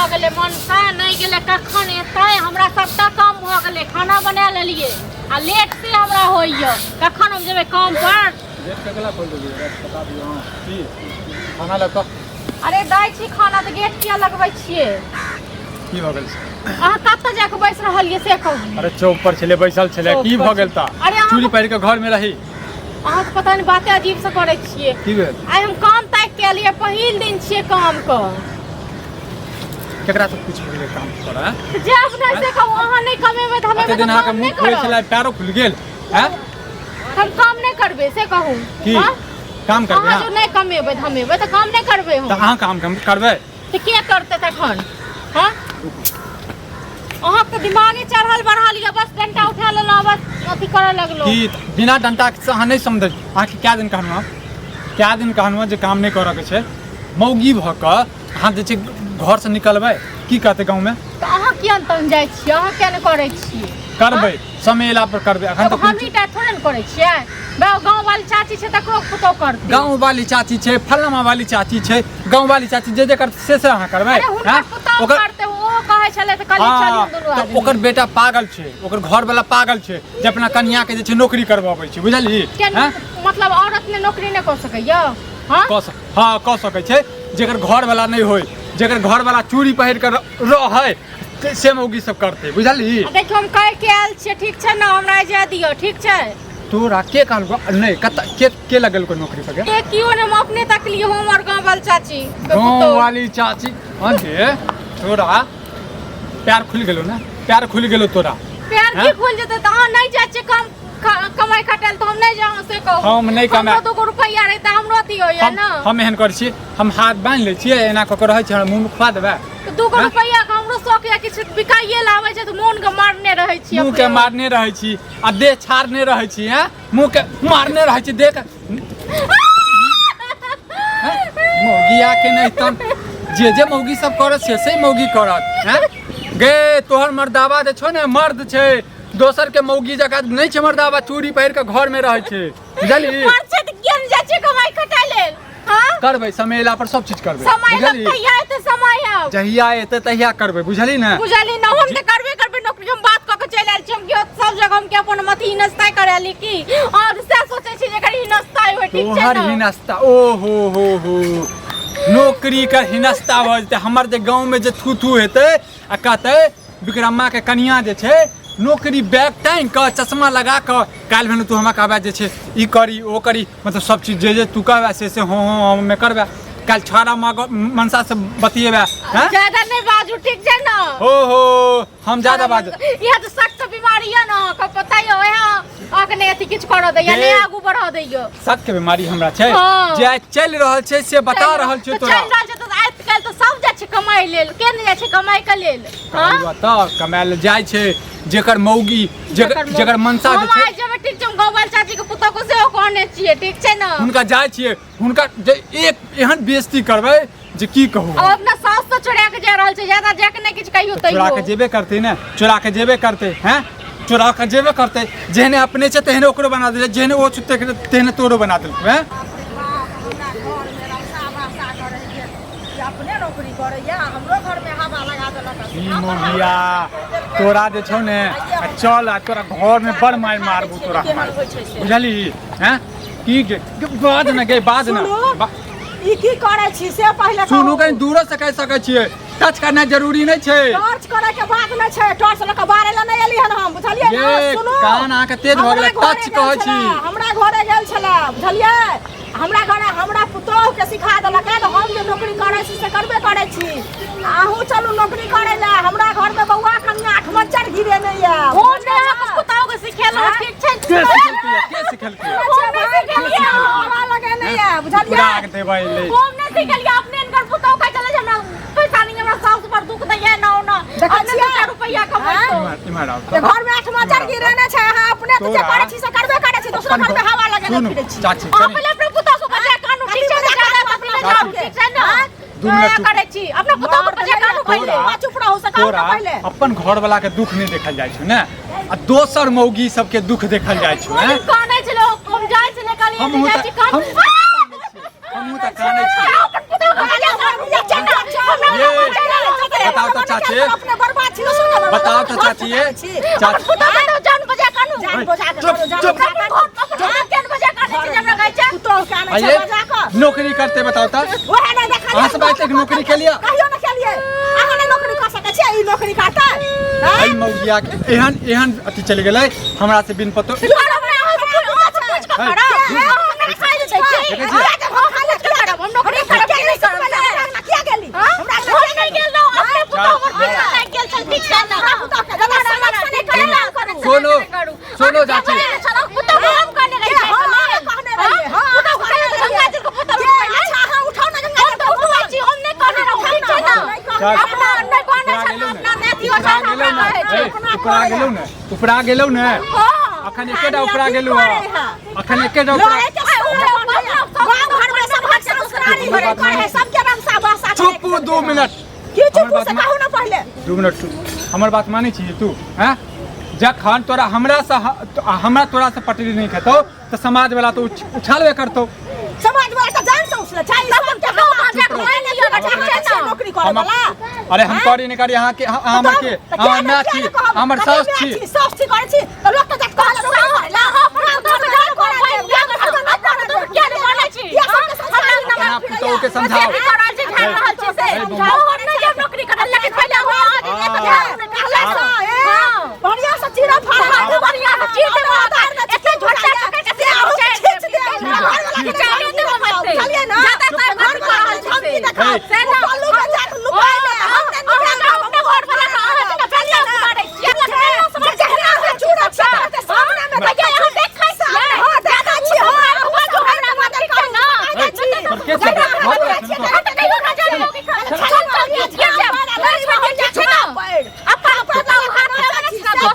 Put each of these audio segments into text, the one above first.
भऽ गेलै मनसा नहि गेलै कखन एतै हमरा सबटा काम भऽ गेलै खाना बना लेलियै आ लेट से हमरा होइए कखन हम जेबै काम पर गेट केकरा खोल देलियै बता दियौ हँ की खाना लऽ कऽ अरे दै छी खाना तऽ गेट किया लगबै छियै की भऽ गेल छै अहाँ कतऽ जाके बैस रहलियै से कहू अरे चौक पर छलै बैसल छलै चौक की पर भऽ गेल ता अरे अहाँ- चूड़ी पहिर कऽ घर में रही अहाँ तऽ पता नहि बाते अजीब से करै छियै की भेल आइ हम काम ताकि के एलियै पहिल दिन छियै काम के केकरा से पूछ गेलै काम कर हैं? तऽ जायब नहि से कहू अहाँ नहि कमेबै तऽ हम एते एबै दिन तऽ अहाँके काम मुँह नहि खुलै करब छलै पैरो खुलि गेल हैं हम काम नहि करबै से कहू की हाँ? काम करबै अहाँ अहाँ? जो नहि कमेबै तऽ हम एबै तऽ काम नहि करबै तऽ हम अहाँ काम कम करबै तऽ के करतै तखन हाँ अहाँके दिमागे चढ़ल बढ़ल यऽ बस डंटा उठा लेलहुँ बस अथी करऽ लगलहुँ की बिना डंटा से अहाँ नहि समझै अहाँके कए दिन कहलहुँ हम कए दिन कहलहुँ जे काम नहि करऽके छै मौगी भऽ कऽ अहाँ जे छै घरसँ निकलबै की कहतै गाँवमे तऽ अहाँ किया ने तहन जाइ छियै अहाँ किया नहि करै छियै करबै समय एला पर करबै अखन एगो तऽ हमही टा थोड़े ने करै छियै बा गाँव वाली चाची छै तकरो पुतोह करतै गाँव वाली चाची छै फलामा वाली चाची छै गाँव वाली चाची जे जे करतै से से अहाँ करबै अरे हुनकर हैं? पुतोह ओकर करतै ओहो कहै छलै तऽ कहलियै हाँ, चलियौ दुनू तऽ आदमी ओकर बेटा पागल छै ओकर घर वाला पागल छै जे अपना कनिया के जे छै नौकरी करबाबै छै बुझलिही किया हैं? मतलब औरत ने नौकरी नहि कऽ सकैया हाँ कऽ हँ कऽ सकै छै जेकर घर वाला नहि होय जेकर घर वाला चूड़ी पहिर कऽ रहै से मौगी सब करतै बुझलही आ देखियौ हम कहि के आयल छियै ठीक छै ने हमरा जाय दियौ ठीक छै तोरा के कहलको नहि कत के के लगेलको नौकरी पर गे? के कियो ने हम अपने तकलियै हम और गाँव वाली चाची के गाँव पुतोह। वाली चाची हाँ गे तोरा पैर खुलि गेलो ने पैर खुलि गेलो तोरा पैर की हैं? खुलि जेतै तऽ अहाँ नहि जाइ छियै काम कमाइ खटाइ लए तऽ हम नहि जाउ से कहू हम नहि कमाय- हमरो दूगो रुपैआ रहै तऽ हमरो अथी होइए हम ने हम एहन करै छी हम हाथ बान्हि लै छियै एना कऽ कऽ रहै छी हमरा मुँहमे खुआ देबै तऽ दूगो हैं? रुपैआ के हमरो शौक यऽ किछु बिकाइए लाबै छै तऽ मोन के मारने रहै छी मुँह के अपने। मारने रहै छी आ देह छाड़ने रहै छी हैं मुँह के मारने रहै छी देह के हैं? मौगिया के नहि तन जे जे मौगी सब करत से से मौगी करत हैं गे तोहर मर्दावा जे छौ ने मर्द छै दोसर के मौगी जकाँ नहि छै मर्दावा चूड़ी पहिर के घर में रहै छै बुझलही मर्द छै तऽ किया नहि जाइ छै कमाइ खटाइ लेल हाँ करबै समय एला पर सब चीज करबै समय बुझलही लगतै या एते समय आब जहिया एतै तहिया करबै बुझलही ने बुझली ना हम तऽ करबे करबै नौकरी हम बात कऽ के चलि आयल छी हम कि सब जगह हम के अपन अथी हिनस्ता करायली की और से सोचै छी जे एकर हिनस्ता होय ठीक छै तोहर ने हिनस्ता ओ हो हो हो नौकरी के हिनस्ता भऽ जेतै हमर जे गाँव में जे थू थू हेतै आ कहतै विक्रमा के कनिया जे छै नौकरी बैग टाँगि कऽ चश्मा लगा कऽ काल्हि भेल तू हमरा कहबै जे छै ई करी ओ करी मतलब सब चीज जे जे तू कहबै से से हँ हँ हँ मे करबै काल्हि छाड़ा माँ मनसा से बतियेबै हैं ज्यादा नहि बाजू ठीक छै ने हो हो हम ज्यादा बाज इएह तऽ सख्त बीमारी यऽ ने अहाँके पता यऽ ओएह अहाँके नहि अथी किछु करऽ दैया नहि आगू बढ़ऽ दैया सख्त के बीमारी हमरा छै हाँ। जे चलि रहल छै से बता रहल छै तोरा चलि रहल छै तऽ आइ काल्हि तऽ सब जाइ छै कमाइ लेल के नहि जाइ छै कमाइ के लेल हाँ? तऽ कमाइ लेल जाइ छै जेकर मौगी जेकर जेकर मनसा जे छै हम जेबै ठीक छै हम गोपाल चाची के पुतोह को सेहो कहने छियै ठीक छै ने हुनका जाइ छियै हुनका जे एक एहन बेइज्जती करबै जे की कहू अब अपना सास तो चोरा के जा रहल छै ज्यादा जाके नहि किछु कहियो चोरा तैयो के जेबे करतै ने चोरा के जेबे करतै हैं चोरा के जेबे करतै जेहने अपने छै तेहने ओकरो बना देले जेहने ओ छै तेहने तोरो बना देलको हैं अपने नौकरी करैया हमरो घरमे हवा लगा देलक ई मोगिया तोरा जे छौ ने आ चल आ तोरा घरमे बड़ मारि मारबू तोरा हम बुझली हैं की गे बाद ने गे बाद ने सुनू। ई की करै छी से पहिले कहू। सुनू कहीं दूरो से कहि सकै छियै टच करनाइ जरूरी नहि छै टॉर्च करे के बात नहि छै टॉर्च लऽ के बारे लए नहि एली हन हम बुझलियै ने ये, सुनू कान अहाँके तेज भऽ गेलै, हमरा घरे टच गेल कहै छी। छलै, हमरा घरे गेल छलै बुझलियै हमरा घरे हमरा पुतोह के सिखा देलक है तऽ हम जे नौकरी करै छी से करबे करै छी अहूँ चलू नौकरी करै लए हमरा घरमे बौआ कनिया अठमच्चर गिरेने यऽ हम नहि अहाँके पुतोह के सिखेलहुँ ठीक छै के सिखेलकै के सिखेलकै हम नहि सिखेलियै हवा लगेने यऽ बुझलियै कुदाक देबै ले हम नहि सिखेलियै अपने हिनकर पुतोह कहै छलै जे हमरा पैसा नहि हमरा साउस पर दुख दैया ना ओना देखै अपने छियै? 2-4 रुपैआ कमैतो इम्हर इम्हर आउ जे घरमे अठमच्चर गिरेने छै अहाँ अपने तऽ जे तोरा- करै छी से करबे करै छी दोसरो अपन घरमे हवा लगेने सुनू, फिरै छी चाची अहाँ कनी पहिले अपने पुतोह के बजा कानू ठीक छै ने ज्यादा बात नहि चाची। जाउ ठीक छै ने दू मिनट दया चुप। करै छी अपना पुतोह के बजा कानू पहिले तोरा- चुप रहू से कहू तोरा ने पहिले अपन घर वाला के दुख नहीं देखल जाइ छौ ने आ दोसर मौगी सबके दुख देखल जाइ छौ ओ दिन हैं कानै छलै हम जाइ छलै कहलियै हमहूँ जाइ तऽ छी कान हमहूँ तऽ कानै छी अपन पुतोह के बजा कानू ठीक छै ने हमरा ये, बजा बता चाची। अपने बर्बाद छी दोसर के बर्बाद बताओ तऽ चाची ये चाची पुतोह के तो जान बजा कानू जान बजा के चुप, करू, जान चुप। बजा के अपन जान बजा कानू छी हमरा कहै छै पुतोह के आनै छै आइए बजा कऽ नौकरी करते बताओ तऽ ओहे नहि देखलियै अहाँ सब आइ तक नौकरी केलियै? कहियो नहि केलियै अहाँ नहि नौकरी कऽ सकै छियै ई नौकरी करतै एहि आँय? मौगिया के एहन एहन अथी चलि गेलै हमरा से बिन पतो घर हमरा अहाँ से पूछ कऽ करब हमरा खाइ लए दै छी देखै छियै? हमरा जब हम खाइ लए करब हम नौकरी करब कि नहि करब किया गेली हमरा घर नहि गेल रहौ अपने पुतोह हमर पीछा लागि गेल छल पीछा हमरा पुतोह के दादा समझ से नहि करै सोनो सोनो चाची पुतोह हम कहने रही के हम अहाँ कहने रहियै हँ पुतोह कहने रहियै गंगा जी के पुतोह के अच्छा अहाँ उठाउ ने गंगा हम जी तऽ उठबै छी हम नहि कहने रहौ ठीक छै ने चल। अपना नहि कहने उपरा छल गेलौ ने अपना नहि अथी उपरा हो गेलौ ने छै ए, उपरा गेलौ ने उपरा गेलौ ने हँ अखन एकेटा उपरा गेलौ हँ अखन एकेटा उपरा लड़े के गाँव घर में सब हक संस्कारी करे करे सबके रमसा बसा चुप 2 मिनट की हमर चुप बात से मा- कहू ना पहले 2 मिनट चुप हमर बात मानै छी तू हैं जखन तोरा हमरा से हमरा तोरा से पटरी नहीं खेतौ तऽ समाज वाला तो उछालबे करतौ समाज वाला तो जान से उछले छै सब के हम हम नौकरी करे वाला अरे हम करी नहीं करी अहाँ के हमर के हमर माय छी हमर सास छी सास छी करे छी तऽ लोक के जात कहल नौकरी करे ला अपना पुतोह के समझाओ बढ़िया से चीरा फाड़ा बढ़िया से चीर देबो एते झोटा पकड़ के से खींच दे चलिए ना घर वाला धमकी देखाओ पल्लू में जाके लुकाई ले हम नहीं निकाल अपने घर वाला चलिए ना जहरा से चूड़ा छाते सामने में देखिए यहाँ देखै छियै हां देखै छी हम हुआ जो हमरा मदद करू ना पर के छै घर वाला छै ने।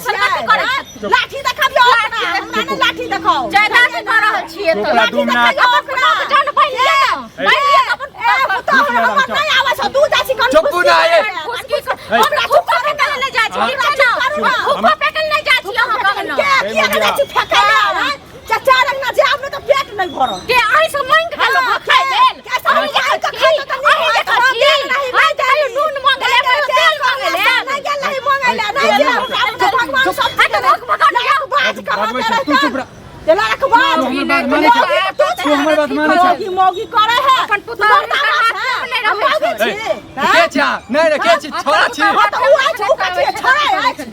लाठी देखाबियो अपना हमरा ने लाठी देखाओ ज्यादा से कर रहल छियै चुप तऽ रह, 2 मिनट अपन पुतोह के जान बनि लिअ ने बनि लिअ तऽ अपन ए पुतोह हमर नहि आबै छौ दू जाइ छी कन चुप ना ये। फुसकी हमरा हुक्का फेकल नहि जाइ छी ठीक छै ने हुक्का फेकल नहि जाइ छी अहाँ कहने के किया नहि जाइ छी फेकै ले चाचा रंगना जे आब तऽ पेट नहि भरल के अहीं से मांगि के लोक खाइ लेल कैसा हम जाय के खाइ तऽ अहीं देखै छी अहीं कहियो नून मांगले कहियो तेल मांगले नहि गेल नहीं मांगले नहि गेल भगवान सब आ तऽ भग भगवान बाज कहाँ भगबै छै, तू चुप रह। ते लड़क बाज तू हमर बात मानै छै तू हमर बात मानै छै मौगी मौगी करे है अपन पुतोह के हाथ में नहि रहै छै ए, के छै अहाँ? नहि नहि के छी छोड़ा छी हां तऽ उ अछि उ कथी छोड़ा अछि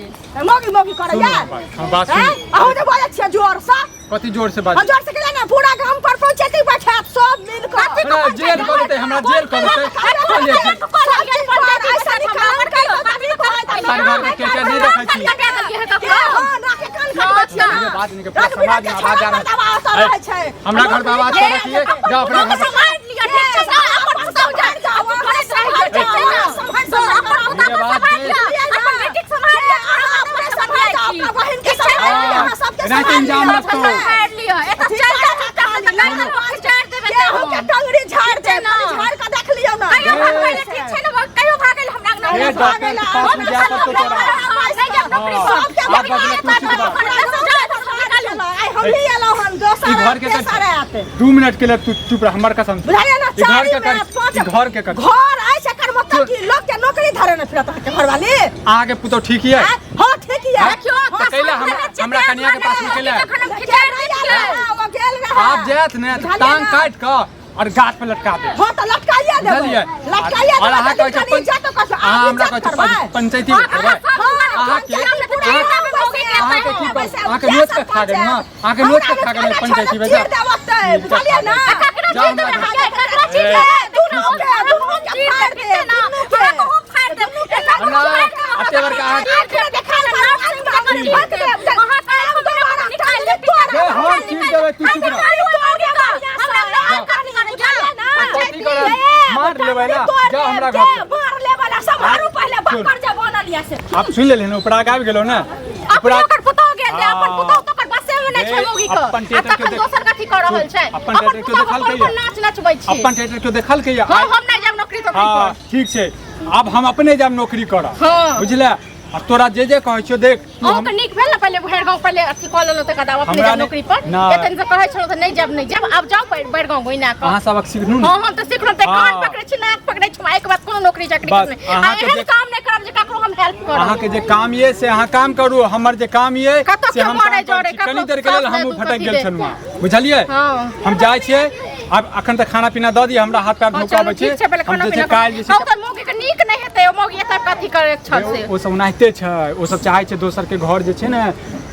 मौगी मौगी करे सुन यार हमर बात, हम बात सुन अहूँ जे बजै छियै जोर से कथी जोर से बाज हम जोर से केलियै ने पूरा गाम पर पहुंचेती बैठत सब मिल कऽ हमरा जेल कऽ देतै हमरा जेल कऽ देतै चल जाइ छी सारे घर के के नहि देखै छी ये बात नहीं के पूरा समाज में आवाज आ रहा है हमरा घर पर आवाज करै छियै जाओ अपना घर पर एनाहिते इंजाम लगतौ ए डॉक्टर के पास में जा पड़तो तोरा आब बदले तू चुप रह ई घर के कर 2 मिनट के लिए तू चुप रह हमर कसम से। बुझलियै ना ई घर चारि के कर मिनट पाँच ई घर के कर घर आइ एकर मतलब कि लोग के नौकरी धरे ने फिरत अहाँके घरवाली अहाँ के पुतोह ठीक ये आँय? हाँ ठीक ये तऽ कैला हमरा हमरा कनिया के पास में कैला गेल रहे आप जायत ने तऽ टांग काटि कऽ और गाछ पर लटका दे हाँ तऽ लटकाइए देबै बुझलियै लटकाइए और अहाँ देबै कहै तऽ छै इज्जत कऽ अहाँ हमरा कहै छै पंचायती में करबै अहाँके अहाँके की कहू अहाँके नोच के खा गेल ना अहाँके नोच के खा गेल पंचायती में जा बुझलियै ना जाओ हमरा अते बड़का अहाँ ए, हम चीर देबै तू चुप रह कथी करब मार लेबै ना जाओ हमरा घर से मार लेबै ला सम्हारू पहिले बकर जे बनल या से आप सुन लेली ने उपरा आबि गेलो ने उपरा ओकर पुतोह गेल रहे अपन पुतोह तो ओकर बसे में नहीं छै मौगी के अपन आ टेटर के तखन देख- दोसर कथी कर रहल छै अपन टेटर के पुतोह देखलकै कोन कोन या? नाच नचबै छै अपन टेटर के देखलकै या हाँ हम नहीं जाब नौकरी तोकरी हाँ पर ठीक छै आब हम अपने जाब नौकरी करब हाँ। बुझले आ तोरा जे जे कहै छियौ देख तू अहूँ हम के नीक भेल ने पहिले भरि गाँव पहिले अथी कऽ लेलहुँ तकर बाद आब अपने हमरा जायब नहि- नौकरी पर ना। एतन से कहै छलहुँ तऽ नहि जायब नहि जायब आब जाउ भरि गाँव घुमा कऽ अहाँ सबक सिखनू ने हाँ हम तऽ सिखलहुँ तऽ हाँ। कान पकड़ै छी नाक पकड़ै छी एक बात कोनो नौकरी चाकरी बस, नहि आ अहाँके एहन जे- काम नहि करब जे हेल्प करब। अहाँके जे काम ये से अहाँ काम करू, हमर जे काम ये कतऽ से हम के मरै काम करै जरै, छी। कनी कतऽ देर के लेल सास हमहूँ दू फटकि कथी गेल दे। छलहुँ, बुझलियै? हँ। हम जाइ छियै आब, अखन तऽ खाना पीना दऽ दिअ हमरा, हाथ पैर हँ, धो कऽ चलू अबै छी। ठीक छै, पहिले हम खाना जे छै पीना काल्हि जे हँ, छै तऽ मौगी के नीक नहि हेतै, ओ मौगी एतऽ कथी करे छल से। ओ सब ओनाहिते छै, ओ सब चाहै छै दोसर के घर जे छै ने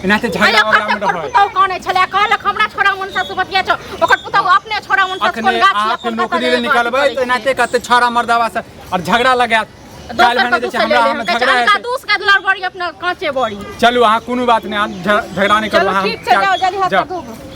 एनाहिते झगड़ा अरे वगड़ा कते मे ओकर रहै। पुतहु कानै छलै, कहलक हमरा छोड़ा मनसा से बतिया छौ, ओकर पुतहु अपने छोड़ा मनसा से कोन अखने गाछी अहाँके अपन नौकरी कतऽ लेल निकलबै तऽ एनाहिते कहतै छौड़ा मर्दावा से और झगड़ा लगायत। काल्हि दोसर भने के जे छै दूसरे हमरा ले अहाँमे झगड़ा अनका हेतै। दूस के दुलार बड़ी अपना कांचे बड़ी। चलू, अहाँ कोनो बात नहि, अहाँ झगड़ा नहि करू। चलू अहाँ ठीक छै, जाओ जल्दी हाथ जाउ। धोबू।